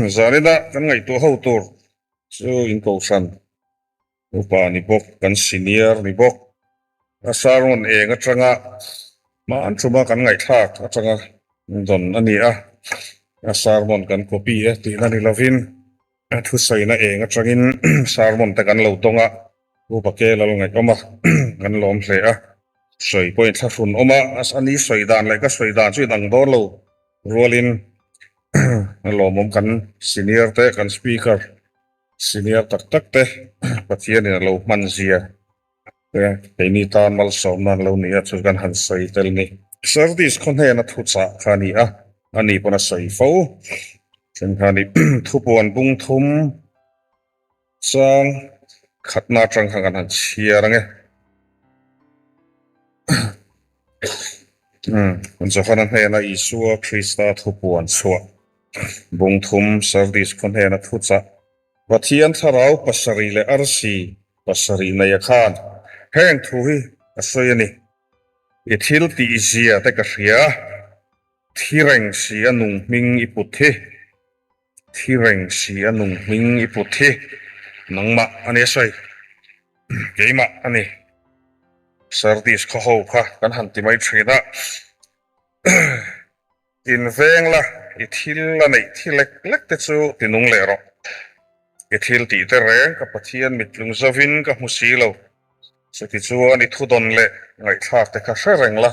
Zanina kan ngaihtuah ho tur chu in kohhran upa ni bawk, kan senior ni bawk, a sermon eng atanga hman thuma kan ngaihthlak atanga dawn a ni a, a sermon kan copy e tihna ni lovin a thusawina eng atangin sermon te kan lo dawng a, upa ke lal ngaihawm a, kan lawm hle a, sawi pawhin thlahrun awm a, a ni sawi dan leh ka sawi dan chu inang dawn lo. Rualin a lawmawm kan senior te kan speaker senior tak tak te Pathianin a lo hman zia te keini tan malsawmna an lo ni a chu kan han sawi tel ni. Sardis khaw hnena thuchah kha a ni a, a ni pawn a sawi fo. Then kha ni thupuan bung thum chang khatna atang khan kan han chhiar ang e. Johana hnena Isua Krista thupuan chhuah bung thum Sardis khaw hnena thuchah Pathian thlarau pasarih leh arsi pasarih neia khan heng thu hi a sawi a ni. I thil tih zia te ka hria, thi reng si a nung hming i put hi. Thi reng si a nung hming i put hi nangmah a ni a sawi. Keimah a ni. Sardis khaw ho kha kan han ti mai thin a. In veng la i thil a neih thi lek lek te chu ti nung leh rawh. I thil tih te reng ka Pathian mittlung zovin ka hmu si lo. Chuti chuan i thudawn leh ngaihthlak te kha hre reng la,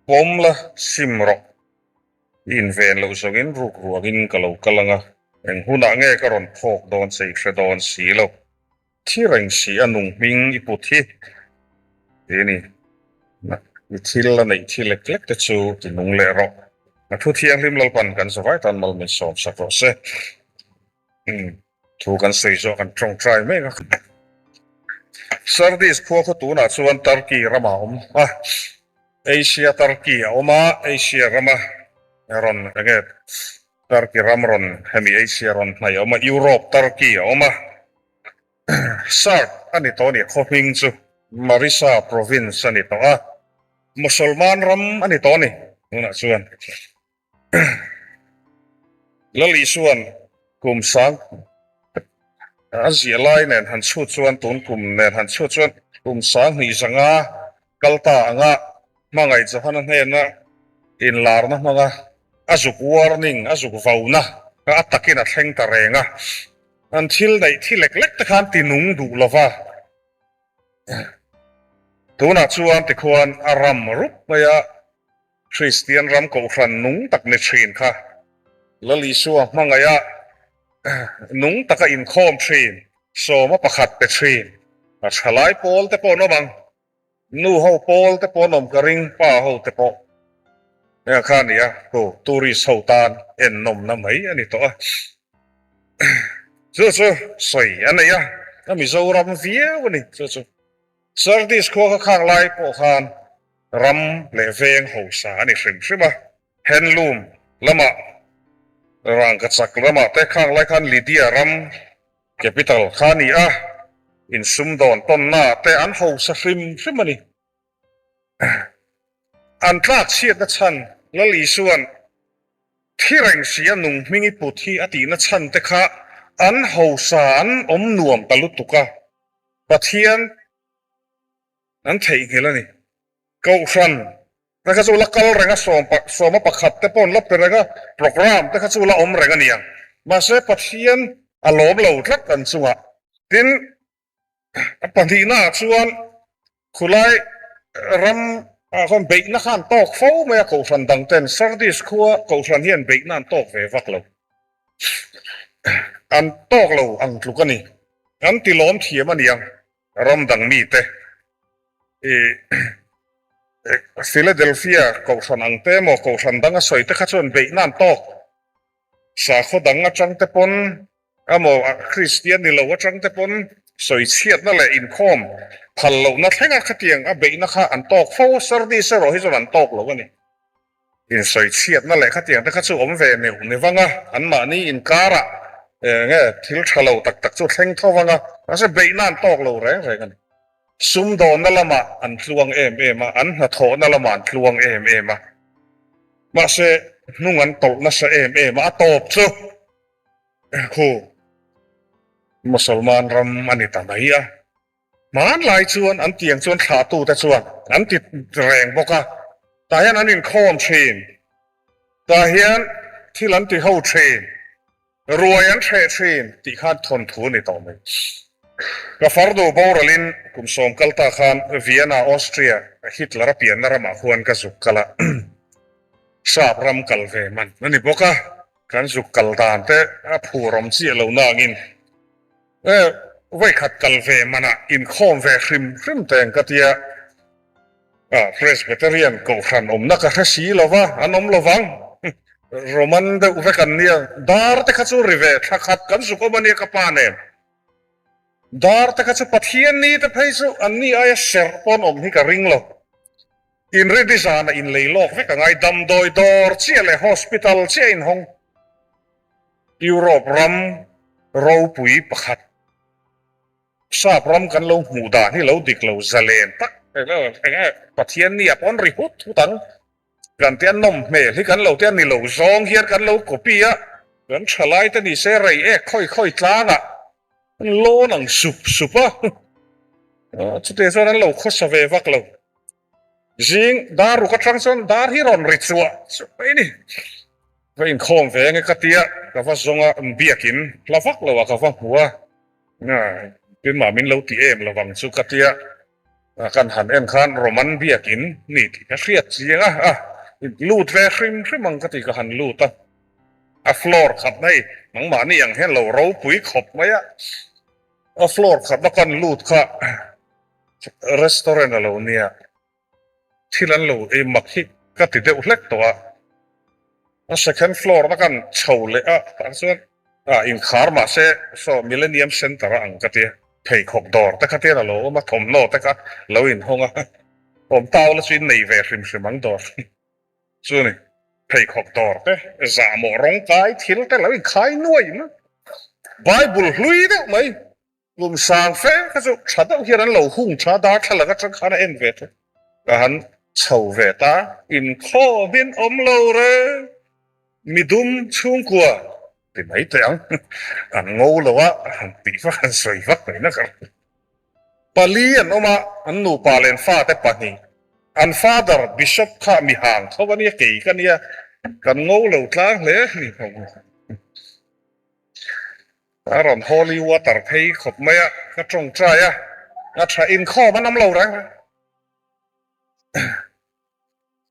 pawm la, sim rawh. I inven loh zawngin ruk ruangin ka lo kal ang a, eng hunah nge ka rawn phawk dawn che i hre dawn si lo. Thi reng si a nung hming i put hi ti ni. I thil a neih thi lek lek te chu ti nung leh rawh. A thu thianghlim Lalpan kan zavai tan mal min sawm sak rawh se. Thu kan sawi zawh kan tawngtai mek a. Sardis khua khaw tunah chuan Turkey ramah a awm a. Asia Turkey a awm a, Asia rama rawn enge Turkey ram rawn hemi Asia rawn hnaih a awm a, Europe Turkey a awm a. Sard a ni tawh a ni, khaw hming chu Marisa province a ni tawh a, Mosolman ram a ni tawh a ni tunah chuan. Lal Isuan kum sang a ziah lai nen han chhut chuan tun kum nen han chhut chuan kum sang hnih zanga kal ta anga hmangaih Johana hnena inlarna hmanga a zuk warning a zuk vauna kha a takin a thleng ta reng a, an thil neih thi lek lek te khan ti nung duh lova tunah chuan tikhuan a ram rup mai a. Kristian ram kohhran nung tak ni thin kha Lal Isua hmangaih a nung taka inkhawm thin, sawma pakhat pe thin. A thalai pawl te pawh an awm ang, nu ho pawl te pawh an awm ka ring, pa ho te pawh. Heng kha a ni a, tu tourist ho tan ennawmna mai a ni tawh a. Chu chu sawi a nei a, a Mizoram viau a ni chu chu. Sardis khua kha khang lai pawh khan ram leh veng hausa a ni hrim hrim a, handloom lamah rangkachak ramah te khang lai khan Lydia ram capital kha a ni a, insumdawn tawnna te an hausa hrim hrim a ni. An tlak chhiatna chhan Lal Isua'n thi reng si a nung hming i put hi a tihna chhan te kha an hausa an awm nuam ta lutuk a. Pathian an theihnghilh a ni. Kohhran te kha chu la kal reng a, sawma pakhat te pawh an la pe reng a, programme te kha chu la awm reng a ni ang. Mahse Pathian a lawm lo tlat an chungah. Tin, a pahnihnaah chuan khulai ram ah khawn beihna kha an tawk fo mai a, kohhran dang ten Sardis khua kohhran hian beihna an tawk ve vak lo. An tawk lo ang tluk a ni. An ti lawm thiam a niang ram dang mite. I Philadelphia kohhran ang te emaw kohhran dang a sawi te kha chuan beihna an tawk. Sakhaw dang atang te pawn emaw Kristian ni lo atang te pawn sawi chhiatna leh inkhawm phal lohna thlenga khatiang a beihna kha an tawk fo. Sardis erawh hi chuan an tawk lo a ni. Insawi chhiatna leh khatiang te kha chu awm ve neuh ni vang a, anmahni inkarah eng nge thil tha lo tak tak chu thleng tho vang a, mahse beihna an tawk lo reng reng a ni. Sumdawnna lamah an tluang em em a, an hnathawhna lamah an tluang em em a, mahse hnung an tawlh nasa em em a, a tawp chu. Khu Musalman ram a ni ta mai a. Hmanlai chuan an tiang chuan thlahtute chuan an ti reng bawk a, tah hian an inkhawm thin, tah hian thil an ti ho thin, ruai an hreh thin tih khan thawnthu a ni tawh mai. Ka farnu boralin kum sawm kal ta khan Vienna, Austria, Hitler a pianna ramah khuan ka zuk kal a, sap ram kal ve man a ni bawk a, kan zuk kal dan te a phur awm chiah lo nangin, E, vawikhat kal ve manah inkhawm ve hrim hrim teng ka tia. A, Presbyterian kohhran awmna ka hre si lo va, an awm lo vang. Roman deuh vek an nia. Dar te kha chu ri ve thla khat kan zuk awm a nia ka pa nen. Dar te kha chu Pathian ni te phei chu an ni aia serh pawn awm hi ka ring lo. Inredi zana inlei lawk vek a ngai damdawi dawr chiah leh hospital chiah inhawng. Europe ram ropui pakhat sap ram kan lo hmuh dan hi lo dik lo zalen tak Pathian nia pawn ri hut hut ang kan te a nawm hmel hi kan lo te a ni lo zawng hian kan lo copy a kan thalai te ni se rei ek khawi khawi tlangah an lawn ang sup sup a chutih chuan an lo khawsa ve vak lo. Zing dar ruk atang chuan dar hi rawn ri chhuah chhuah mai a ni. Va inkhawm ve ange ka tia, ka va zawng a, biakin hla vak lo ah ka va hmu a, tunmah min lo ti em lo vang chu ka tia, kan han en khan Roman biakin ni tih ka hriat chiang a, a lut ve hrim hrim ang ka ti ka han lut a, a floor khat hei nangmahni ang hian lo ropui khawp mai a, a floor khatna kan lut kha. Restaurant a lo nia, thil an lo ei mak hi ka ti deuh hlek tawh a, a second floor na kan chho leh a tah chuan ah inkhar mahse saw Millennium Centre a ang ka tia, pheikhawk dawr te kha tian a lo awm a, thawmhnaw te kha lo inhawng a, awm tau la chu in nei ve hrim hrim ang dawr chu ni, pheikhawk dawr te zahmawh rawng kai thil te lo inkhai nuai mai, Bible hlui deuh mai. Kum sang fe kha chu tha deuh hian an lo hung tha darthlalang atang khan a en ve tho. Ka han chho ve ta. Inkhawmin awm lo re. Midum chhungkua ti mai teh ang. An ngo lo a, han tih vak han sawi vak mai na kar. Pali an awm a, an nupa leh an fate pahnih. An father Bishop kha mi hang tho a nia, kei ka nia, kan ngo lo tlang hle a ni. A rawn holy water phei khawp mai a, ka tawngtai a, a tha inkhawm an awm lo reng reng.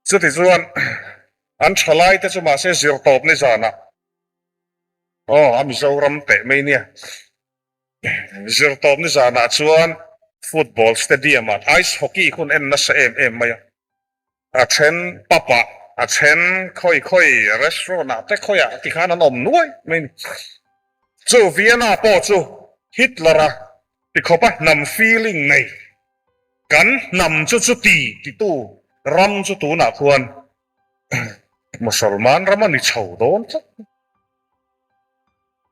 Chuti chuan an tha lai te chu mahse zir tawp ni zanah aw a Mizoram teh mai nia. Zir tawp ni zanah chuan football stadium ah ice hockey hun en nasa em em mai a. A then pub ah, a then khawi khawi restaurant ah te khawi ah ti khan an awm nuai mai ni. Chu Vienna pawh chu Hitler a ti khawp a hnam feeling nei. Kan hnam chu chuti titu ram chu tunah khuan Musalman ram a ni chho dawn tlat.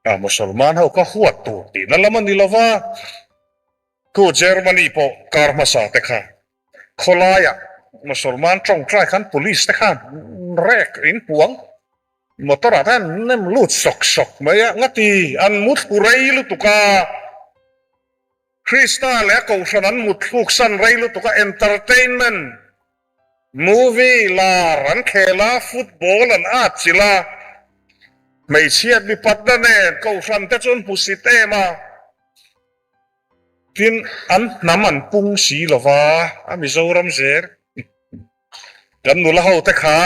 A Musalman ho kha huat tur tihna lam a ni lova. Khu Germany pawh kar hmasa te kha khawlaiah Musalman tawngtai khan police te khan rek in puang motor ah te an nem lut sawk sawk mai a, ngati an mu thlu rei lutuk a, Krista leh a kohhran an mut thluk san rei lutuk a, entertainment movie lar an khel a, football an at chilh a, hmeichhiat mipatna nen kohhran te chu an hmusit em a. Tin, an hnam an pung si lo va, a Mizoram zel. Kan nula ho te kha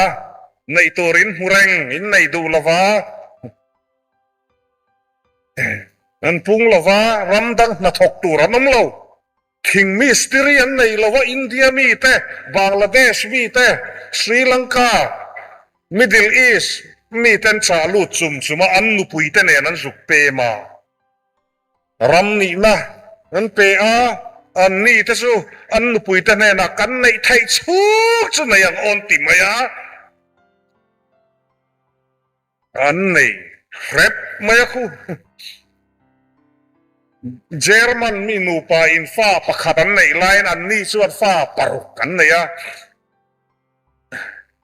neih tur in hmu reng, in nei duh lo va, an pung lo va, ram dang hnathawk tur an awm lo. Thing mistiri an nei lo va, India mi te, Bangladesh mi te, Sri Lanka, Middle East mi ten chah lut chum chum a, an nupui te nen an zuk pem a. Ram nihna an pe a, an ni te chu an nupui te hnenah kan neih theih chhung chu nei ang awn ti mai a, an nei hrep mai a khu. German mi nupa in fa pakhat an neih laiin an ni chuan fa paruk an nei a.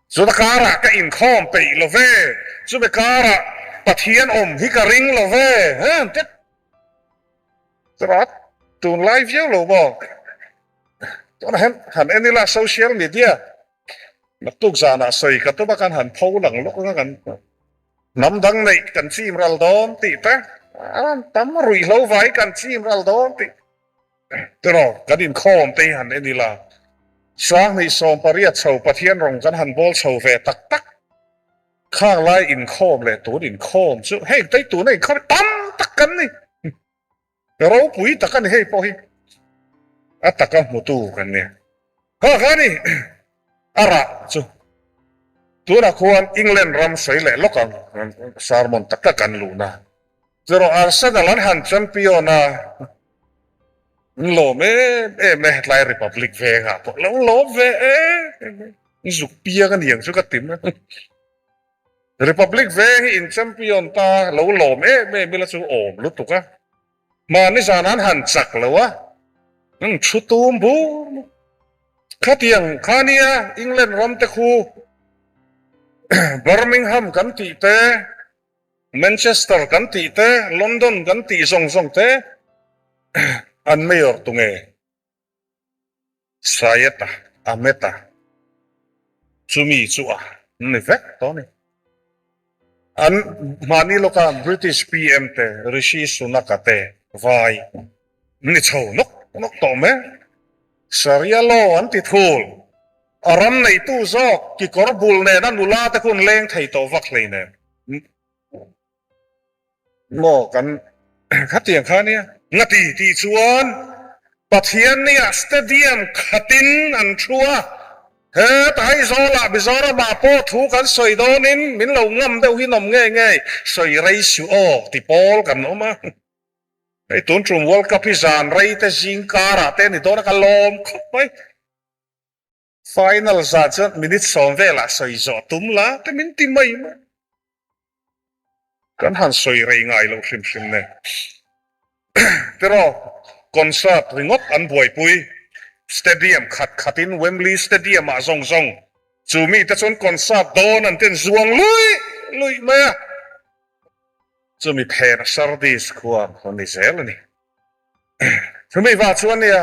Chuna karah ka inkhawm peih lo ve, chumi karah Pathian awm hi ka ring lo ve te rat tunlai viau lo maw tunah hian han en ila social media naktuk zanah sawi ka tum a kan han pho lang lawk anga kan hnam dang neih kan chim ral dawn tih te a tam ruihhlo vai kan chim ral dawn tih Tiraw, kan inkhawm te hi han en ila, 2018 chho Pathian rawng kan han bawl chho ve tak tak. Khang lai inkhawm leh tun inkhawm chu hei tei tuna inkhawm hi tam tak kan ni. Ropui tak a ni hei pawh hi. A taka hmutu kan nia. Kha kha ni a rah chu tunah khuan England ram sawi leh lawk ang sermon tak tak kan luhna. Cheraw Arsenal an han champion a, an lawm em em e, hetlai Republic vengah pawh lo lawm ve em em e, an zuk piang a niang chu ka ti mai. Republic veng hi in champion ta lo lawm em em ila chu awm lutuk a, mahni zan an han chak lo a, an thu tum bur mai. Khatiang kha nia England ram te khu Birmingham kan tih te, Manchester kan tih te, London kan tih zawng zawng te an mayor tu nge? Sayed-a, Ahmed-a chumi chu a ni vek tawh a ni. An hmahni lawka British PM te, Rishi Sunak-a te vai ni chho nawk nawk tawh mai. Sharia law an ti thul. A ram neitu zawk kikawr bul nena nula te hun leng thei tawh vak hleinem. Maw kan khatiang kha nia. Ngati tih chuan Pathian nia stadium khatin an thu a, he Aizawlah Mizoramah pawh thu kan sawi dawnin min lo ngam deuh hi nawm ngei ngei sawi rei suh aw ti pawl kan awm a. Hei tun tum World Cup hi zan rei te zing karah te a ni dawn a ka lawm khawp mai. Final zah chuan minute sawm velah sawi zawh tum la te min ti mai mai. Kan han sawi rei ngai loh hrim hrim nen. Tiraw concert ringawt an buaipui stadium khat khatin Wembley Stadium ah zawng zawng chu mite chuan concert dawn an ten zuang luih luih mai a. Chumi phen Sardis khua an ni zel a ni. Chumi vah chuan nia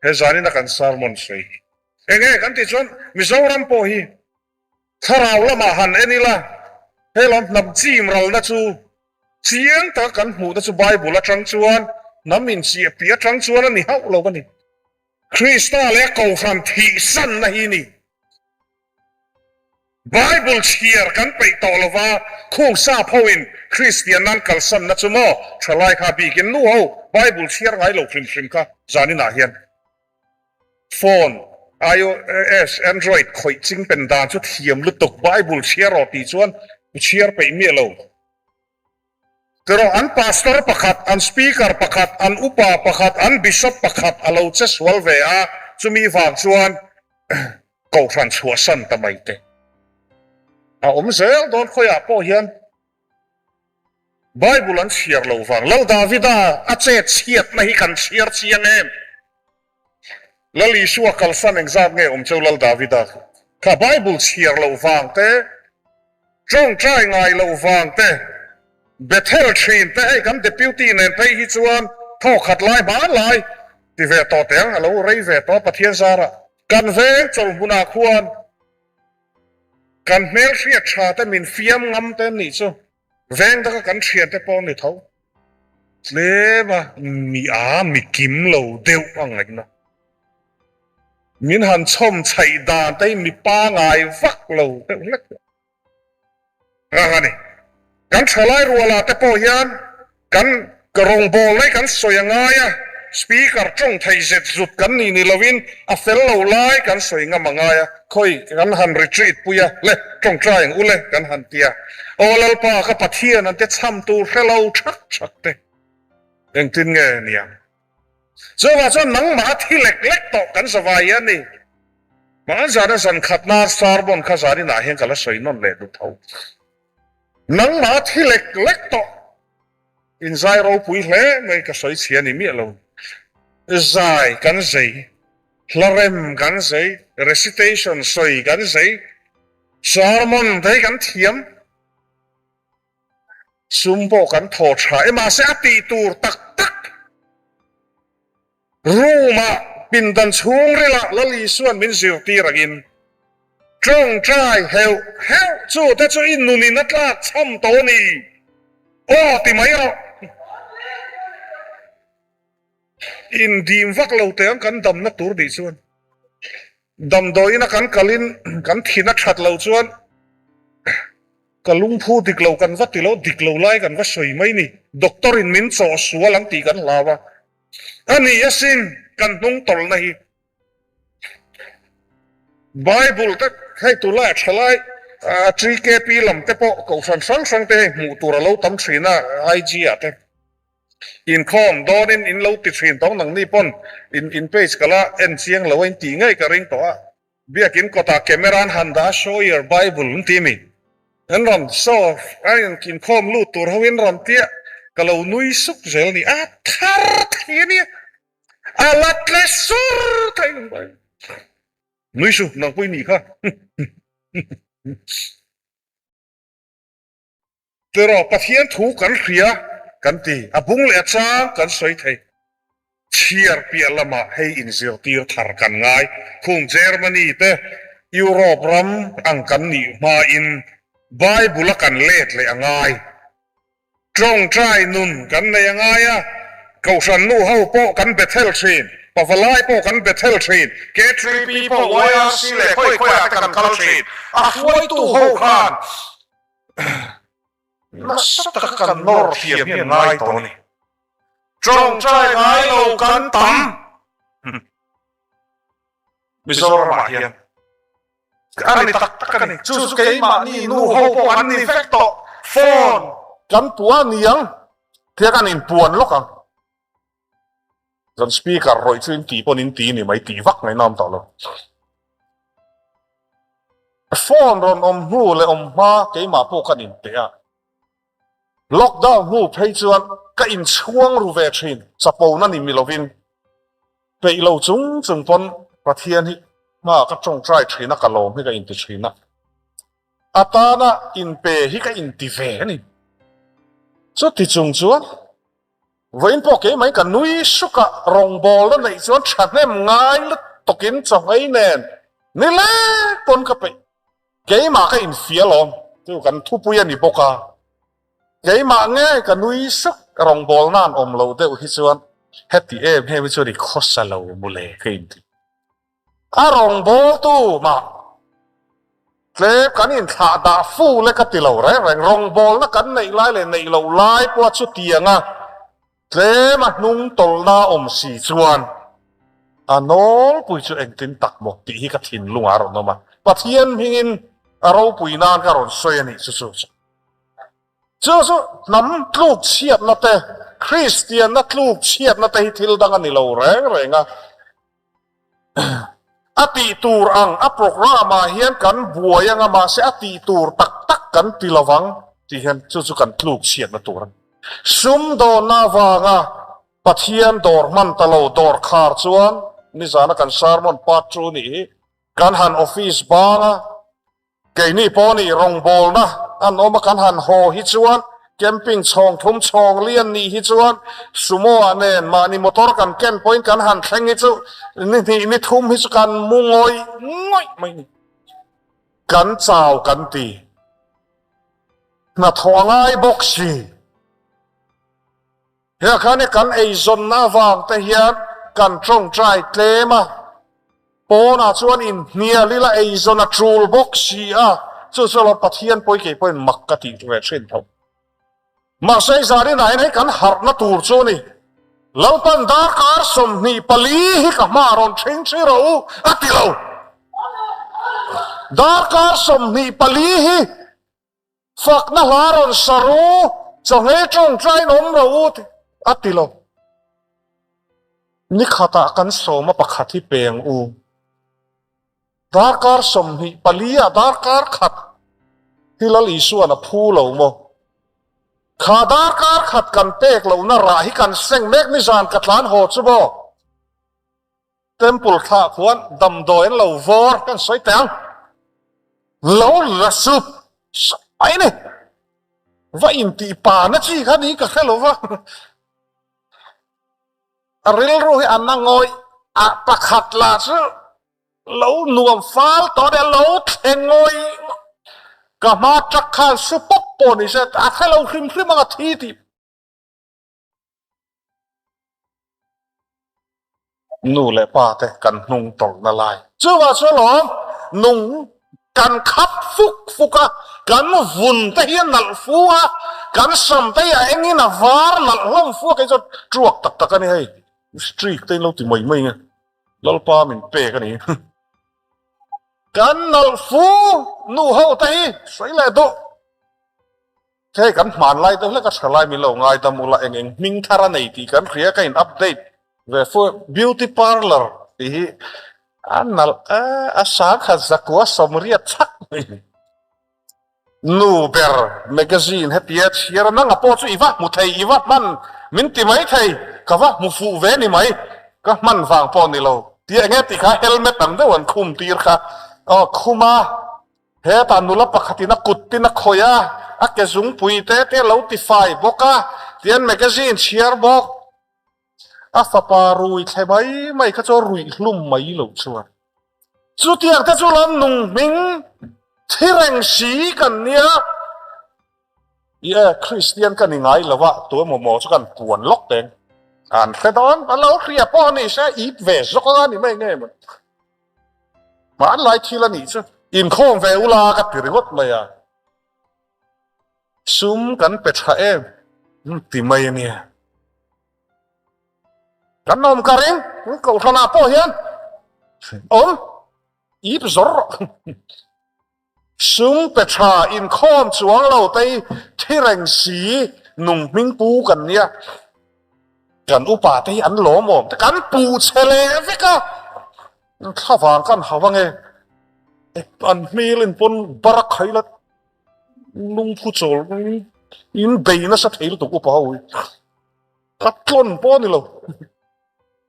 he zanina kan sermon sawi hi eng nge kan tih chuan Mizoram pawh hi thlarau lamah han en ila he lam hnam chim ralna chu chiang taka kan hmuhna chu Bible atang chuan hnam inchiah piah atang chuan a ni hauh lo a ni. Krista leh a Kohhran thihsanna hi ni. Bible chhiar kan peih tawh lo va, khung sap hoin Kristian nan kalsanna chu maw thalai kha bikin nu ho Bible chhiar ngai lo hrim hrim kha zaninah hian phone iOS Android khawih ching pen dan chu thiam lutuk Bible chhiar rawh tih chuan chhiar peih miah lo. Tiraw an pastor pakhat, an speaker pakhat, an upa pakhat, an bishop pakhat a lo che sual ve a, chumi vang chuan kohhran chhuahsan ta mai te a awm zel dawn khawiah pawh hian Bible an chhiar lo vang. Lal Davida a chet chhiatna hi kan chhiar chiang em? Lal Isua kalsan engzat nge awm cheu Lal Davida kha Bible chhiar loh vang te, tawngtai ngai loh vang te, Bethel thin te hei kan Deputy nen phei hi chuan thaw khat lai hma lai ti ve tawh teh ang a lo rei ve tawh a Pathian zarah kan veng chawlhmunah khuan kan hmelhriat tha te min fiam ngam te an nih chu veng taka kan thiante pawh an ni tho. Tlem a mi a mi kim lo deuh a ngaihna. Min han chhawm chhaih dan te hi mi pangai vak lo deuh hlek rang a ni. Kan thalai rualah te pawh hian kan rawngbawlna hi kan sawi a ngai a, speaker tawng thei zet zut kan nih ni lovin a fel lo lai kan sawi ngam a ngai a, khawi kan han retreat pui a le tawngtai ang u le kan han ti a. Aw Lalpa ka Pathian an te chham tur hre lo thak thak te engtin nge niang? Chuvah chuan nangmah a thi lek lek tawh kan zavai hi a ni. Hmanzana zan khatna sermon kha zaninah hian ka la sawi nawn leh duh tho. Nangmah a thi lek lek tawh inzai ropui hle mai ka sawi chhia ni miah lo. Zai kan zei, hla rem kan zei, recitation sawi kan zei, sermon te hi kan thiam. Sum pawh kan thaw tha e mahse a tih tur tak tak room ah pindan chhungrilah Lal Isuan min zirtir angin tawngtai heuh heuh chu te chu i nunin a tlak chham tawh a ni aw ti mai rawh. Indim vak lo teh ang kan damna tur nih chuan damdawiin a kan kalin kan thin a that loh chuan Ka lungphu dik lo kan va ti lo, dik lo lai kan va sawi mai ni. Doctor in min chawh sual ang tih kan hlau a. A ni asin kan hnung tawlhna hi. Bible te hei tunlai a tha lai TKP lam te pawh kohhran hrang hrang te hei hmuh tur a lo tam thin a IG ah te. Inkhawm dawnin in lo ti thin tawng nangni pawn in in page ka la en chiang lo a in tih ngei ka ring tawh a. Biakin kawtah camera an han dah a, show your bible an ti mi? An rawn show a inkhawm lut tur ho in rawn tia ka lo nui suk zel ni a thar thei a nia a la tle sur thei ang mai nui su nang pawh i nih kha Tiraw Pathian thu kan hria kan ti a bung leh a chang kan sawi thei. Chhiar piah lamah hei inzirtir thar kan ngai. Khung Germany te Europe ram ang kan nih hmain Bible a kan let leh a ngai. Tawngtai nun kan nei a ngai a, Kohhran nu ho pawh kan Bethel thin, Pavalai pawh kan Bethel thin, K3P pawh YRC leh khawi khawiah te kan kal thin. A hruaitu ho khan Nasa taka kan nawr thiam hi an ngai tawh a ni. Tawngtai ngai lo kan tam Mizoramah hian a ni tak tak a ni. Chu chu keimahni nu ho pawh an ni vek tawh. Phone kan puah a ni ang tia kan inpuan lawk ang. Kan speaker rawih chu in tih pawn in ti ni mai tih vak ngaih nawm tawh lo. Phone rawn awm hnu leh awm hma keimah pawh kan inteh a. Lockdown hnu phei chuan ka inchhuang ru ve thin, chapona ni mi lovin peih lo chung chung pawn Pathian hi hma ka tawngtai thin a, ka lawm hi ka inti thin a. A tana inpe hi ka inti ve a ni. Chuti chung chuan Vawiin pawh keimah ka nui suk a, rawngbawlna neih chuan thahnem ngai lutukin chawhmei nen ni lek pawn ka peih. Keimah ka infial awm chu kan thupui a ni bawk a, keimah nge ka nui suk rawngbawlna an awm lo deuh hi chuan heti em em hi chuan i khawsa lo mawle ka inti. A rawngbawltu mah tlem kan inthlah dah fu le ka ti lo reng reng. Rawngbawlna kan neih lai leh neih loh lai pawha chutianga tlem a hnung tawlhna awm si chuan a nawlpui chu engtin tak maw tih hi ka thinlungah a rawn awm a. Pathian hmingin a ropui nan ka rawn sawi a nih chu chu chu. Chu chu hnam tluk chhiatna te, Kristianna tluk chhiatna te hi thil dang a ni lo reng reng a. A tih tur ang a programme ah hian kan buai anga mahse a tih tur tak tak kan ti lovang tih hian chu chu kan tluk chhiatna tur a ni. Sumdawnna avanga Pathian dawr hman ta lo dawr khar chuan nizana kan sermon part chu nih hi kan han office banga Keini pawh nih rawngbawlna an awm a kan han haw hi chuan camping chhawng thum chhawng lian nih hi chuan sumo ah nen mahni motor kan ken pawhin kan han thleng hi chu ni hnih ni thum hi chu kan mu ngawih ngawih mai ni. Kan chau kan ti. Hnathawh a ngai bawk si. Hea khan i kan eizawnna avang te hian kan tawngtai tlem a, pawnah chuan inhnial ila eizawn a tul bawk si a, chu chu lo Pathian pawi kei pawhin mak ka tih ve thin tho. Mahse i zanin ah hian hei kan harhna tur chu a ni. Lalpan darkar 24 hi ka hma rawn ṭhing ṭhi rawh u a ti lo. Darkar 24 hi Fakna hla rawn sa ru, chawhmeh tawngtain awm rawh u ti a ti lo. Ni khatah kan sawma pakhat hi peng u. Darkar 24 ah darkar khat hi Lal Isuan a phu lo maw? Kha darkar khat kan pek lohna rah hi kan seng mek nizan ka tlan haw chu maw? Temple thlah khuan damdawi an lo vawr kan sawi teh ang. Lo la sup mai ni. Va intih pa na chi kha ni ka hre lo va. A rilru hi a na ngawih a, pakhat lah chu lo nuam fal tawh a nia, lo thle ngawih ka hma truck khan su pawp pawh ni se a hre lo hrim hrim ang a thi tih. Nu leh pa te kan hnung tawlhna lai. Chuvah chuan lawm nung kan khat fuk fuk a, kan vun te hi a nalh fu a, kan sam te hi a engin a var nalh hlawm fu a, kei chuan truak tak tak a ni hei, streak te in lo ti mai mai nge, Lalpa min pek a ni. Kan nalh fu nu ho te hi sawi leh duh. Hei kan hmanlai deuh hlek a tha lai min lo ngaidam ula eng eng hming thar a nei tih kan hria ka in update ve fu beauty parlour tih hi a nalh a a sangkhat zakua sawmriat chhak mai nu ber magazine hetia chhiar a nanga pawh chu i va hmu thei i va hman min ti mai thei ka va hmu fuh ve ni mai ka hman vang pawh ni lo tia enge tih kha helmet ang deuh an khum tir kha aw khum a Hetah nula pakhatin a kuttin a khawih a, a ke zungpui te te a lo tifai bawk a, tian magazine chhiar bawk. A fapa rui thle mai mai kha chu a ruih hlum mai lo chuan. Chutiang te chu lam nung hming thi reng si kan nia. Ie, Kristian ka ni ngai lo a, tu emaw maw chu kan puan lawk teng. An hre dawn, a lo hria pawh a ni se, ip ve zawk anga ni mai nge maw. Hmanlai thil a nih chu inkhawm ve ula ka ti ringawt mai a, sum kan pe tha em ti mai a nia. Kan awm ka ring, kohhranah pawh hian awm ip zawr rawh. Sum pe tha inkhawm chuang lo te thi reng si nung hming pu kan nia. Kan upa te hi an lawmawm te kan pu chhe leh vek a, thlavang kan hau ange an hmel in pawn barak khai la lungphu chawl in bei nasa thei lutuk upa ho hi ka tlawn pawh a ni lo.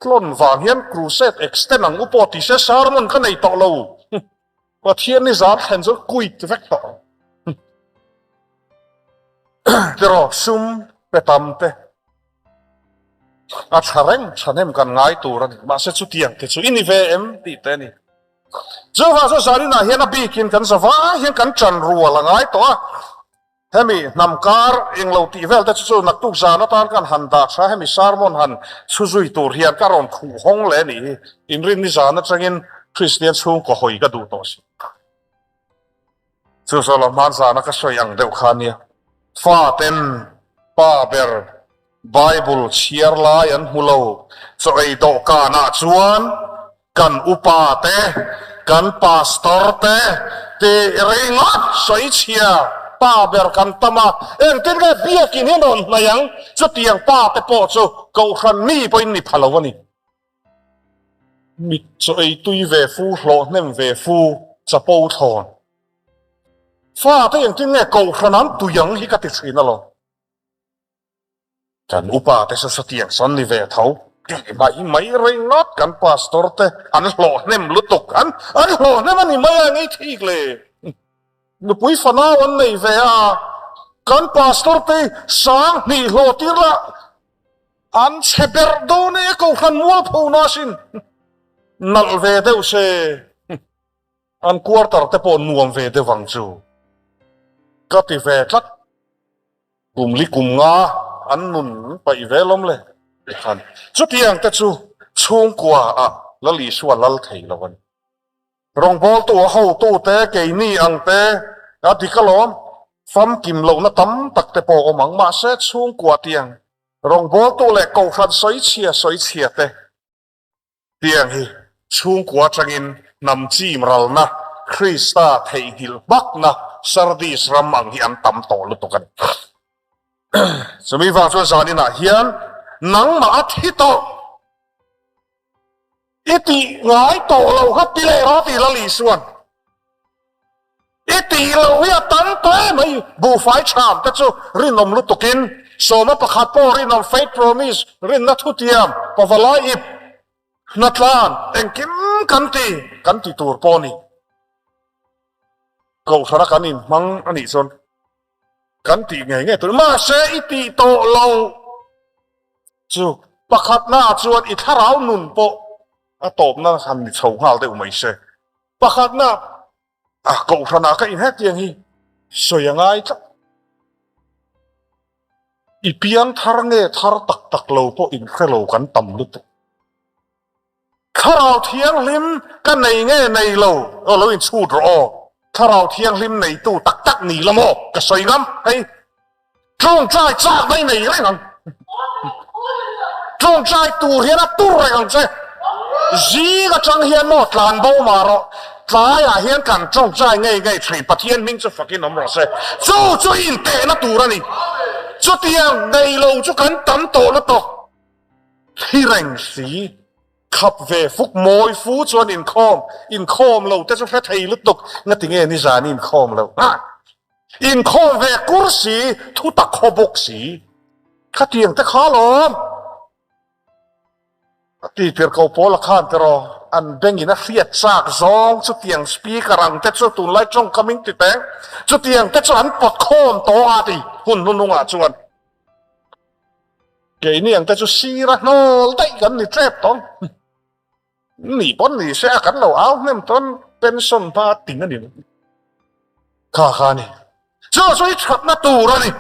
Tlawn vang hian crusade extend ang u pawh ti se sermon ka nei tawh lo. Pathian ni zan thlen chu quit vek tawh ang. Tiraw sum pe tam te a tha reng thahnem kan ngai tur a ni. Mahse chutiang te chu i ni ve em tih te a ni. Chuvang chu zaninah hian a bikin kan zavai hian kan ṭan rual a ngai tawh a. Hemi hnam kar englo tih vel te chu chu naktuk zan atan kan han dah tha, hemi sermon han chhu zui tur hian ka rawn khuh hawng leh a nih hi. Inrinni zan atangin Kristian chhungkaw hawi ka duh tawh si. Chu zawh lo hman zana ka sawi ang deuh kha nia. Faten pa ber Bible chhiar lai an hmu lo, chaw ei dawhkanah chuan kan upa te, kan pastor te tih ringawt sawi chhia pa ber kan tam a, engtin nge biakin hi rawn hnaih ang? Chutiang pa te pawh chu kohhran mi pawhin ni pha lo a ni. Mit chaw ei tui ve fu, hlawh hnem ve fu, chapo thlawn. Fa te engtin nge kohhran an tui ang hi ka ti thin alawm. Kan upa te chu satiang sawn ni ve tho. Tih mai mai ringawt kan pastor te an hlawh hnem lutuk an an hlawh hnem a ni mai a ngei thik le. Nupui fanau an nei ve a, kan pastor te sang hnih hlawh tir lah an chhe berh dawn e kohhran mualpho na sin nalh ve deuh se. An quarter te pawh nuam ve deuh ang chu ka ti ve tlat. Kum li kum nga an nun paih ve lawm le tikhan chutiang te chu chhungkua ah Lal Isua lal thei lo a ni. Rawngbawltu a hotu te keini ang te a dik alawm, famkim lohna tam tak te pawh awm ang mahse chhungkua tiang rawngbawltu leh kohhran sawichhia sawichhia te Tiang hi chhungkua atangin hnam chim ralna, Krista theihnghilh hmakna Sardis ram ang hi an tam tawh lutuk a ni. Chumi vang chuan zaninah hian nangmah a thi tawh i tih ngai tawh lo kha ti leh rawh tih Lal Isuan I tih loh hi a tam tawh em mai. Buhfai ṭham te chu rinawm lutukin sawma pakhat pawh rinawm faith promise rinna thutiam pavalai ip hnatlan engkim kan ti kan ti tur pawh a ni. Kohhrana kan inhmang a nih chuan. Kan tih ngei ngei tur. Mahse i tih tawh lo chu pakhatna chuan i thlarau nun pawh a tawpna han ni chho nghal deuh mai se. Pakhatna a kohhranah ka inhek tiang hi sawi a ngai tlat. I piang thar nge thar tak tak lo pawh inhre lo kan tam lutuk. Thlarau Thianghlim ka nei nge nei lo aw lo inchhut rawh aw. Thlarau Thianghlim neitu tak tak ni la maw ka sawi ngam hei. Tawngtai chak mai nei reng ang. Tawngtai tur hian a tur reng ang che. Zing atang hian maw tlan bo mah rawh. Tlaiah hian kan tawngtai ngei ngei thin Pathian hming chu fakin awm rawh se. Chu chu intehna tur a ni. Chutiang nei lo chu kan tam tawh lutuk. Thi reng si, khap ve fuk mawi fu chuan inkhawm, inkhawm lo te chu hre thei lutuk, ngati nge nizan i inkhawm loh nghah? Inkhawm ve kur si, thu tak khaw bawk si, khatiang te kha alawm. A ti tir ko pawl a khan tiraw, an bengin a hriat chak zawng chutiang speaker ang te chu tunlai tawngkam in ti teng, chutiang te chu an pawt khawm tawng a ti hun hnuhnungah chuan. Keini ang te chu sira hnawl daih kan ni tep tawng. Ni pawn ni se a kan lo au hnem tawn pension hma ting a ni lo. Kha kha a ni. Chu chu i thatna tur a ni.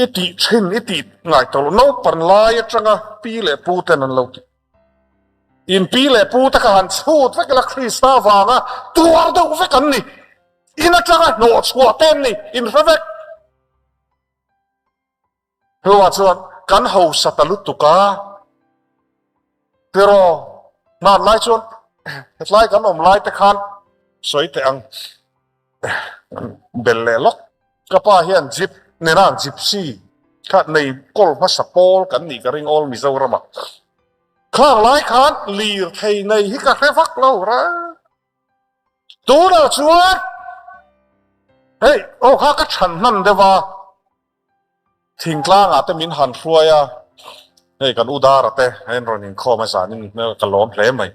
I tih thin i tih ngai tawh lo. Naupan lai atanga pi leh pu ten an lo ti. In pi leh pu te kha han chhut vek ila Krista vanga tuar deuh vek an ni. In atanga hnawh chhuah te an ni. In hre vek. Hnuah chuan kan hausa ta lutuk a, tiraw hmanlai chuan hetlai kan awm lai te khan sawi teh ang bel leh lawk. Ka pa hian jeep nena gypsy kha nei kawl hmasa pawl kan nih ka ring awl Mizoramah. Khang lai khan lirthei nei hi ka hre vak lo reng. Tunah chuan hei aw kha ka chhan hman deuh a, thingtlangah te min han hruai a, hei kan Udara te a inrawn inkhawm a zanin hmel ka lawm hle mai.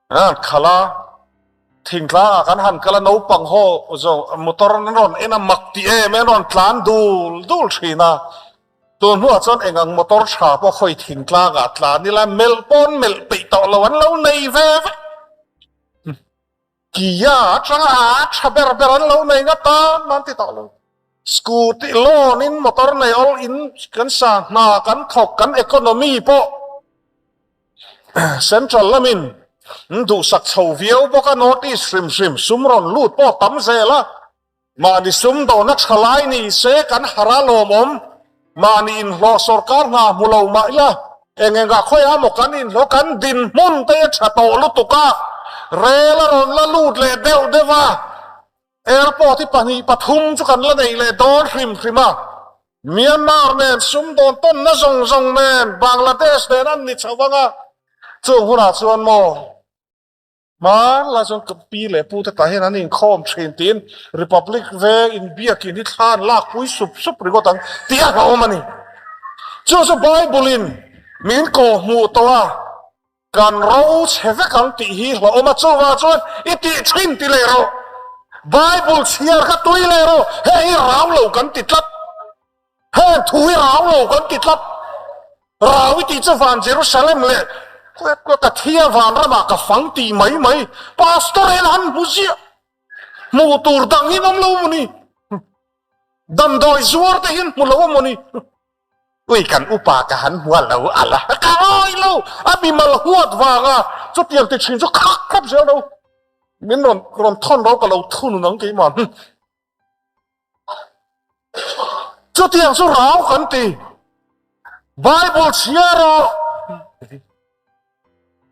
An khalh a, thingtlangah kan han kal a naupang ho zawng motor an rawn en a mak ti em em an rawn tlan dul dul thin a, tun hnuah chuan eng ang motor tha pawh khawi thingtlangah tlan ila melh pawn melh peih tawh lo an lo nei ve vek. Kia atanga a tha ber ber an lo nei nga tan man ti tawh lo. Scooty loan in motor nei awl in kan sa hna kan thawk kan economy pawh central lamin duhsak chho viau bawk a North East hrim hrim sum rawn lut pawh tam zel a. Mahni sumdawna tha lai ni se kan har a lawmawm. Mahni inhlawh sawrkar hna hmu lo mah ila, eng engah khawiah maw kan inhlawh kan dinhmun te a tha tawh lutuk a, rel a rawn la lut leh deuh deuh a, airport hi pahnih pathum chu kan la nei leh dawn hrim hrim a, Myanmar nen sumdawn tawnna zawng zawng nen Bangladesh nen an ni chho vang a, chung hunah chuan maw. Hmanlai chuan ka pi leh pu te tah hian an inkhawm thin tiin Republic veng inbiakin hi thla an lakpui sup sup ringawt ang tih a hlauhawm a ni. Chu chu Bible in min kawhhmuh tawh a, kan ro chhe vek ang tih hi hlauhawm a, chuvang chuan i tih thin ti leh rawh. Bible chhiar kha tui leh rawh, heng hi rau lo kan ti tlat. Heng thu hi rau lo kan ti tlat. Rau i tih chu van Jerusalem leh ka thia van ramah ka fang tih mai mai. Pastor hian han hmu ziah. Hmuh tur dang hi awm lo maw ni? Damdawi zuar te hian hmu lo maw ni? Ui kan upa ka han hmu a lo ala. Ka ngawi lo. A mimal huat vanga chutiang ti thin chu khak khawp zel lo. Min rawn rawn thawn ro ka lo thunun ang keimah. Chutiang chu rau kan ti. Bible chhiar rawh.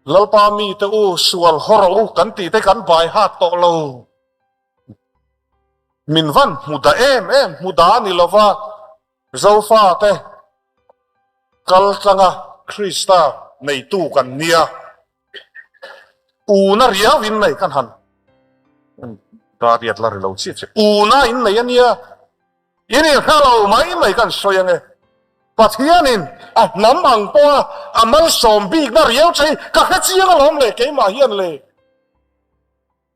Lalpa mi te u sual haw rawh u kan tih te kan bai hat tawh lo. Min van hmu da em em hmu da ni lova Zofa te kal tlanga Krista neitu kan nia. Una riau in nei kan han ta riat la ri lo chiah chiah. Una in nei ania in in hre lo mai mai kan sawi ange. Pathianin a hnam ang pawha a malsawm bikna riau che hi ka hre chiang alawm le keimah hian le.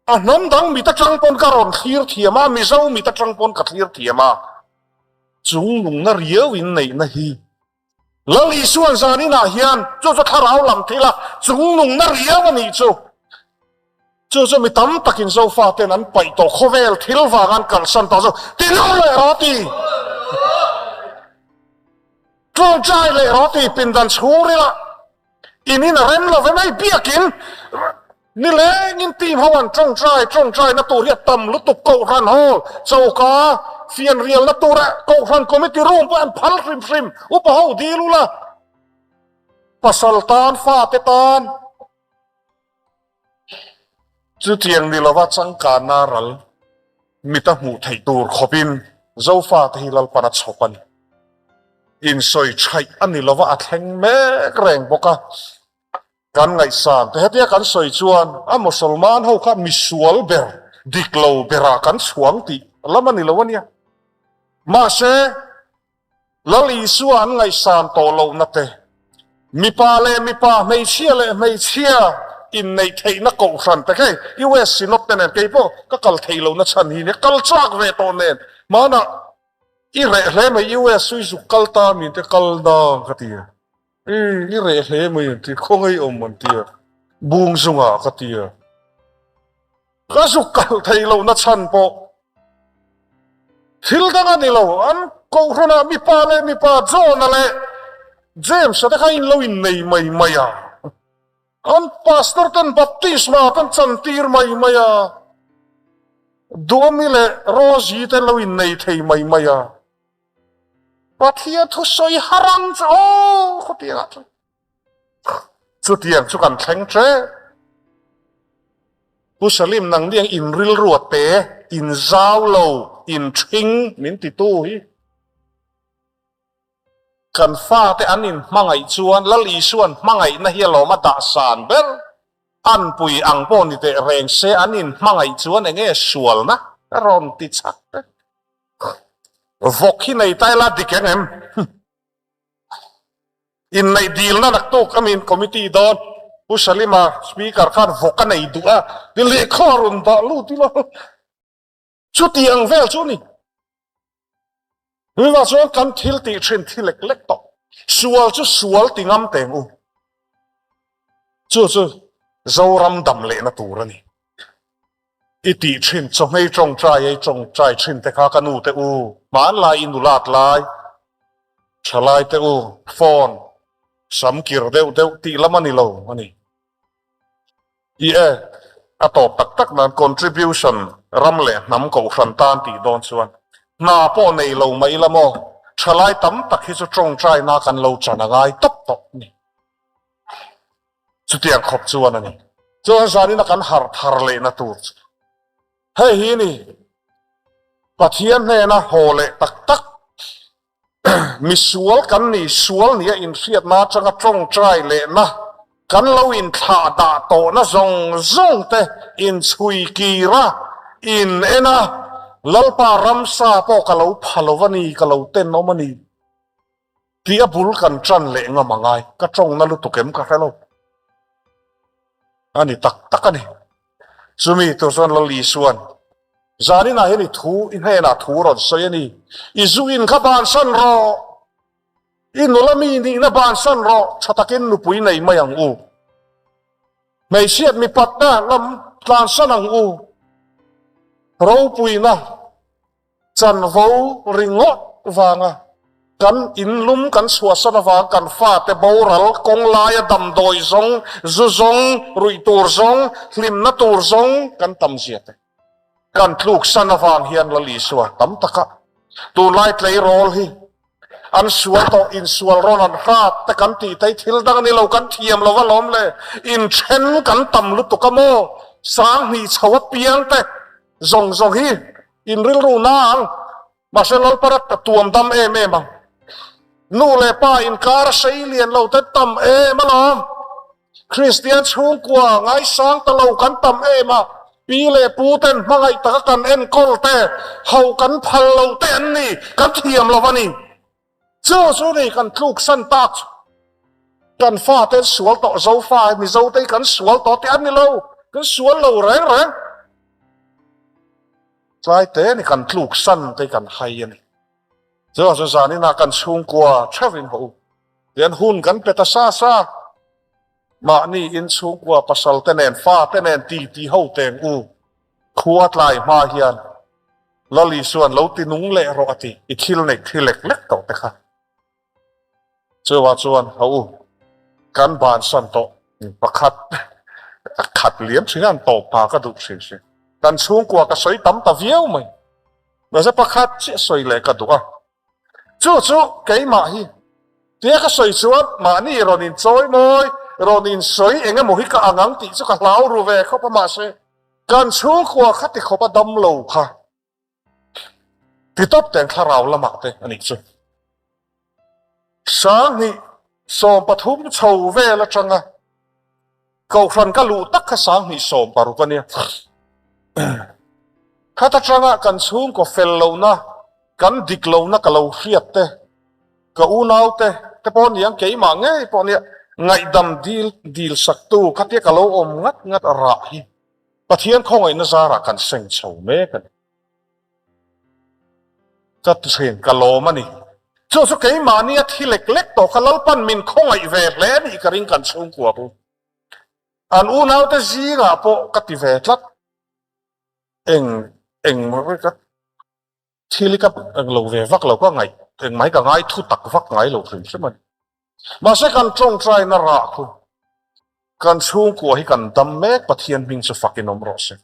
A hnam dang mit atang pawn ka rawn thlir thiam a, Mizo mit atang pawn ka thlir thiam a. Chung nungna riau in neihna hi Lal Isuan zan inah hian chu chu thlarau lam thil a chung nungna riau a nih chu. Chu chu mi tam takin Zofa ten an paih tawh khawvel thil vang an kalsan tawh chu ti lo leh rawh ti. Tlawngchai leh rawh ti pindan chhungril ah in in a rem lo ve mai biakin nilengin team ho an tawngtai tawngtai na tur hi a tam lutuk kohhran hall choka fianrial na tur ah kohhran committee room pawh an phal hrim hrim upa ho dil ula pasal tan fate tan chutiang ni lova changkanna ral mita hmuh theih tur khawpin Zofate hi Lalpan a chhawp a ni. Insawi thaih a ni lova a thleng mek reng bawk a. Kan ngaihsan te hetia kan sawi chuan a Mosolman ho kha misual ber, dik lo berah kan chhuang tih lam a ni lo a nia. Mahse, Lal Isua an ngaihsan tawh lohna te, mipa leh mipa, hmeichhia leh hmeichhia inneih theihna kohhran te hei US Synod te nen kei pawh ka kal theih lohna chhan hi nia, kal chak ve tawh nen hmanah i reh hle mai US chu i zuk kal ta min te kal dang ka ti a, i reh hle mai an ti, khawngaih awm an ti a, bung zungah ka ti a. Ka zuk kal thei lo na chhan pawh thil dang a ni lo, an kohhranah mipa leh mipa John-a leh James-a te kha in lo innei mai mai a, an pastor ten baptisma kan chantir mai mai a, Duami leh Rosie te an lo innei thei mai mai a, Pathian thusawi harang chu aw khawtiangah chuan. Chutiang chu kan thleng ṭep. Pu Salim nang ni ang in rilru a te, in zau lo, in ṭhing min titu hi. Kan fate an in hmangaih chuan Lal Isuan hmangaihna hi a lawm a dah san ber. Anpui ang pawh ni teh reng se an in hmangaih chuan enge sualna rawn ti chak te. Vawk hi nei ta ila dik eng em? Inneih dilna naktuk amin committee dawn Pu Salima speaker khan vawk a nei duh a ti lehkha a rawn dah lut ila chuti ang vel chu ni. Tunah chuan kan thil tih thin thi lek lek tawh. Sual chu sual ti ngam teng u. Chu chu Zoram dam lehna tur a ni. I tih thin chawhmei tawngtai ei tawngtai thin te kha ka nu te u hmanlai i nulat lai thalai te u phone sam kir deuh deuh tih lam a ni lo a ni. I e a tawp tak tak nan contribution ram leh hnam kohhran tan tih dawn chuan hna pawh nei lo mai ila maw thalai tam tak hi chu tawngtai na kan lo chan a ngai tawp tawp a ni. Chutiang khawp chuan a ni. Chuan zanin a kan harh thar lehna tur chu hei hi ni, Pathian hnena haw leh tak tak misual kan ni, sual nia inhriatna atanga tawngtai lehna, kan lo inthlah dah tawhna zawng zawng te inchhui kir a, in en a, Lalpa ramsa pawh ka lo pha lo a ni, ka lo tenawm a ni. Tih a bul kan ṭan leh ngam a ngai. Ka ṭawngna lutuk em ka hre lo. A ni tak tak a ni. Chumi tur chuan Lal Isuan, Zaninah hian i thu, i hnenah thu rawn sawi a ni. I zu in kha bansan rawh. I nula mi nihna bansan rawh. Ṭha takin nupui nei mai ang u. Hmeichhiat mipatna lam tlansan ang u. Ropuina. Chanvo ringawt vanga kan inlum kan chhuahsan avang kan fate boral kawng laia damdawi zawng, zu zawng, ruih tur zawng, hlimna tur zawng kan tam zia te kan tluksan avang hian Lal Isua tam taka tunlai tleirawl hi an sual tawh insual rawn an hrat te kan tih te hi thil dang a ni lo kan thiam lo va lawm le inthen kan tam lutuk a maw sanghnih chho apiang te zawng zawng hi In rilru na ang, mahse Lalpara ka tuam dam em em ang. Nu leh pa inkar a sei lian lo te tam em alawm. Kristian chhungkua ngaisang ta lo kan tam em a, pi leh pu ten hmangaih taka kan enkawl te, ho kan phal lo te an ni, kan thiam lo a ni. Chu chu ni kan tluksan tak chu. Kan fate an sual tawh, Zofa, Mizote hi kan sual tawh tih an ni lo, kan sual lo reng reng. Tlai te ni kan tluk san te kan hai a ni. Chuvang chuan zaninah kan chhungkua theuhin haw u. Tihian hun kan pe ta sa sa. Mahni in chhungkua pasal te nen fa te nen ti ti ho teng u. Khua tlai hma hian Lali chuan lo ti nung leh rawh a ti. I thil neih thi lek lek tawh te kha. Chuvang chuan haw u kan bansan tawh pakhat a khat liam thin a an tawp hna ka duh thin si. Kan chhungkua ka sawi tam ta viau mai. Mahse pakhat chiah sawi leh ka duh a. Chu chu keimah hi tia ka sawi chuan mahni rawn in chawi mawi, rawn in sawi eng emaw hi ka ang ang tih chu ka hlau ru ve khawp a mahse kan chhungkua kha ti khawp a dam lo kha ti tawp teng thlarau lamah te a nih chu. 20 13 chho vel atanga Kohhran ka luh tak kha 20 16 a nia. Khat atanga kan chhungkaw fel lohna, kan dik lohna ka lo hriat te, ka unau te te pawh niang keimah ngei pawh nia ngaihdam dil dil saktu khatia ka lo awm ngat ngat rah hi Pathian khawngaihna zarah kan seng chho mek a ni. Ka ti thin, ka lawm a ni. Chu chu keimahni a thi lek lek tawh kha Lalpan min khawngaih ve hle a nih ka ring kan chhungkua chu. An unaute zingah pawh ka ti ve tlat. Eng eng ka thil hi ka eng lo ve vak lo ka ngaih eng mai ka ngai thu tak vak ngai lo hrim hrim a ni. Mahse kan tawngtaina rah khu kan chhungkua hi kan dam mek Pathian hming chu fakin awm rawh se.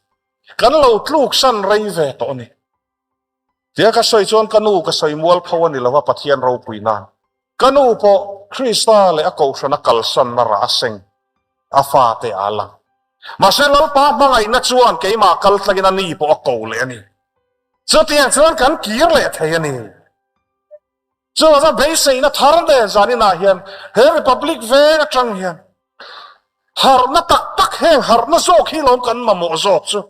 Kan lo tluk san rei ve tawh a ni. Tia ka sawi chuan ka nu ka sawi mual pho a ni lova Pathian ropui nan. Ka nu pawh Krista leh a kohhran a kalsanna rah a seng a fate a lang. Mahse Lalpa hmangaihna chuan keimah kal tlangin a ni pawh a ko leh a ni. Chutiang chuan kan kir leh thei a ni. Chuvanga beiseina thar nen zaninah hian he Republic veng atang hian harhna tak tak heng harhna zawk hi lawm kan mamawh zawk chu.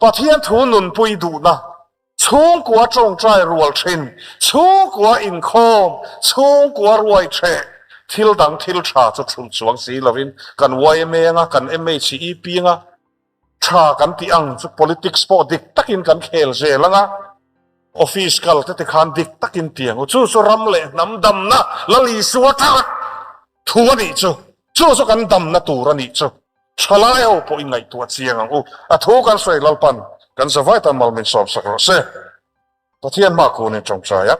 Pathian thu nunpui duhna, chhungkua tawngtai rual thin, chhungkua inkhawm, chhungkua ruai theh, thil dang thil tha chu thulh chuang si lovin kan yma anga kan MHEP anga tha kan tih ang chu politics pawh dik takin kan khel zel anga office kal te tikhan dik takin tiang u chu chu ram leh hnam damna Lal Isua tlak thu a nih chu chu chu kan damna tur a nih chu thalai ho pawh in ngaihtuah chiang ang u a thu kan sawi Lalpan kan zavai tan mal min sawm sak rawh se Pathian hma kunin tawngtai a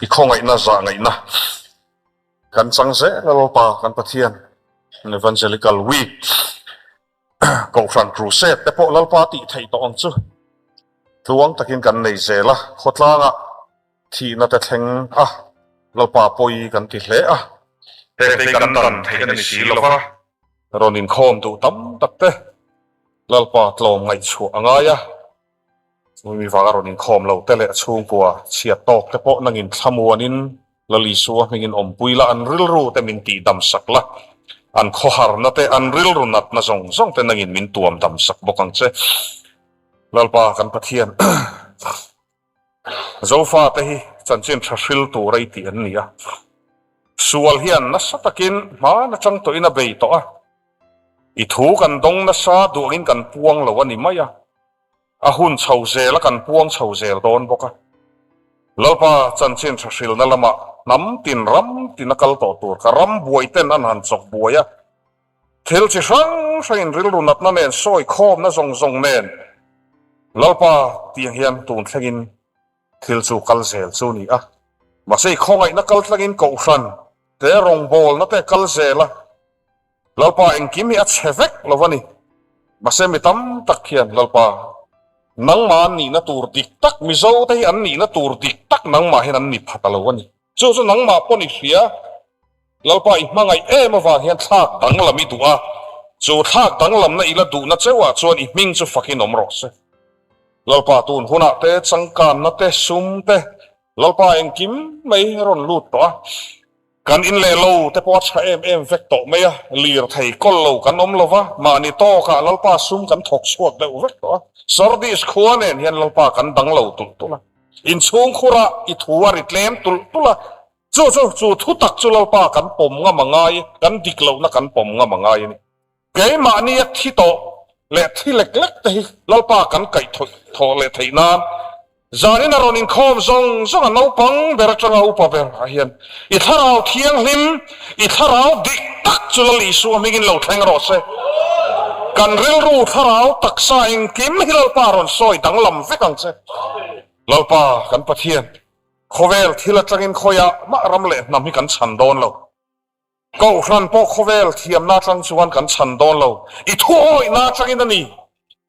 i khawngaihna zah ngaihna Kan chang zel a Lalpa kan Pathian Evangelical Week Kohhran Crusade te pawh Lalpa tih theih tawh ang chu tluang takin kan nei zel a, khawtlangah thihna te thleng a Lalpa pawi kan ti hle a. Heng te kan dan theih a ni si lo va. Rawn inkhawm duh tam tak te Lalpa tlawm ngaihchhuah a ngai a. Chumi vanga rawn inkhawm lo te leh chhungkua chhiat tawk te pawh nangin thlamuanin Lal Isua hmingin awmpui la, an rilru te min tihdam sak la, an khawharna te, an rilru natna zawng zawng te nangin min tuam dam sak bawk ang che. Lalpa kan Pathian, Zofa te hi chanchin tha hril tur a i tih an ni a, sual hian nasa takin hman atang tawhin a bei tawh a, i thu kan dawng nasa duangin kan puang lo a ni mai a. A hun chho zel a kan puang chho zel dawn bawk a. Lalpa chanchin tha hrilna lamah hnam tin ram tin a kal tawh tur ka ram buai ten an han chawk buai a. Thil chi hrang hrangin rilru natna nen sawi khawmna zawng zawng nen Lalpa tiang hian tun thlengin thil chu kal zel chu ni a. Mahse i khawngaihna kal tlangin kohhran te rawngbawlna te kal zel a. Lalpa engkim hi a chhe vek lo a ni. Mahse mi tam tak hian Lalpa nangmah an nihna tur dik tak, Mizo te hi an nihna tur dik tak nangmah hian an ni pha ta lo a ni. Chu chu nangmah pawh ni hria, Lalpa i hmangaih em avang hian thlak danglam i duh a, chu thlak danglamna i la duhna cheuhah chuan i hming chu fakin awm rawh se. Lalpa tun hunah te changkanna te sum te Lalpa engkim mai rawn lut tawh a. Kan in leh lo te pawh a tha em em vek tawh mai a, lirthei kawl lo kan awm lo va, mahni tawkah Lalpa sum kan thawk chhuak deuh vek tawh a, Sardis khua nen hian Lalpa kan dang lo tulh tulh a, inchhung khurah i thu a ri tlem tulh tulh a, chu chu chu thu tak chu Lalpa kan pawm ngam a ngai, kan dik lohna kan pawm ngam a ngai a ni. Keimahni a thi tawh. leh thi lek lek te hi Lalpa kan kaih thawh leh theih nan zanin a rawn inkhawm zawng zawng a naupang ber atanga upa ber ah hian i thlarau thianghlim, i thlarau dik tak chu Lal Isua hmingin lo thleng rawh se. Kan rilru thlarau taksa engkim hi Lalpa rawn sawi danglam vek ang che. Lalpa kan Pathian, khawvel thil atangin khawiah mah ram leh hnam hi kan chhan dawn lo. Kohhran pawh khawvel thiamna atang chuan kan chhan dawn lo. I thuawihna atangin a ni.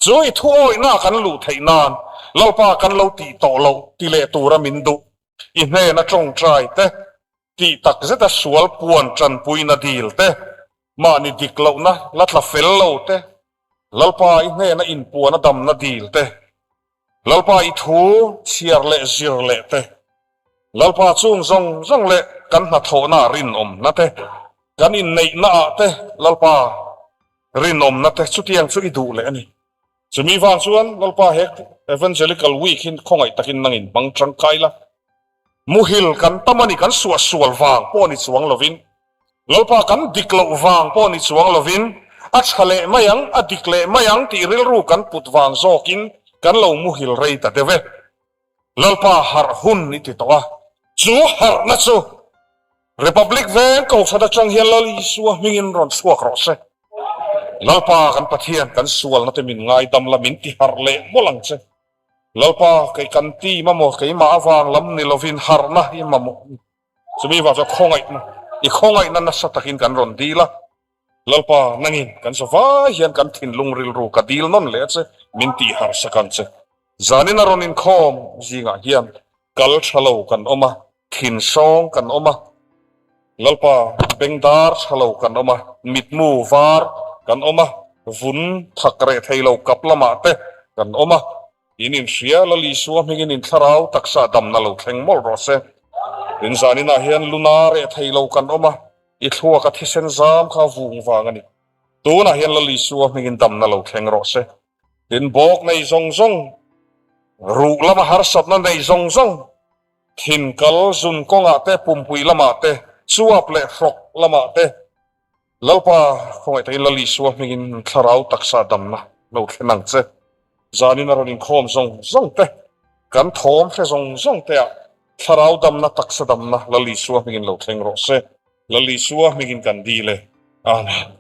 Chu i thuawihna kan luh theih nan Lalpa kan lo tih tawh loh ti leh tura min duh. I hnena tawngtai te, tih tak zeta sual puan tanpuina dil te, mahni dik lohna la tla fel lo te, Lalpa i hnena inpuana damna dil te, Lalpa i thu chhiar leh zir leh te, Lalpa chung zawng zawng leh kan hnathawhna rinawmna te, kan inneihna ah te Lalpa rinawmna te chutiang chu i duh leh a ni. Chumi vang chuan Lalpa he Evangelical Week hi khawngaih takin nangin hmang tangkai la. Muhil kan tam a ni, kan suahsual vang pawh ni chuang lovin, Lalpa kan dik loh vang pawh ni chuang lovin, a tha leh mai ang, a dik leh mai ang tih rilru kan put vang zawkin kan lo muhil rei ta deuh e. Lalpa harh hun i ti tawh a, chu harhna chu Republic veng Kohhran atang hian Lal Isua hmingin rawn chhuak rawh se. Lalpa kan Pathian kan sualna te min ngaidam la min ti harh leh mawlh ang che. Lalpa kei kan ti mamawh keimah avang lam ni lovin harhna i mamawh ni. Chumi vang chuan khawngaihna i khawngaihna nasa takin kan rawn dil a. Lalpa nangin kan sa vai hian kan thinlung rilru ka dil nawn leh a che, min tih harh sak ang che. Zanin a rawn inkhawm zingah hian kal tha lo kan awm a, thinsawng kan awm a, Lalpa bengdar tha lo kan awm a, mitmu var kan awm a, vun thak reh thei lo kap lamah te kan awm a, in inhria Lal Isua hmingin in thlarau taksa damna lo thleng mawlh rawh se. Tin zaninah hian luna reh thei lo kan awm a, I thluak a thisen zam kha vung vang a ni. Tunah hian Lal Isua hmingin damna lo thleng rawh se. Tin, bawk nei zawng zawng, ruh lama harsatna nei zawng zawng, thin kal zun kawngah te, pumpui lamah te, chuap leh hrawk lamah te, Lalpa khawngaih takin Lal Isua hmingin thlarau taksa damna lo thlen ang che. Zanin a rawn inkhawm zawng zawng te, kan thawm hre zawng zawng te ah Thlarau damna taksa damna Lal Isua hmingin lo thleng rawh se. Lal Isua hmingin kan dil e. Amen.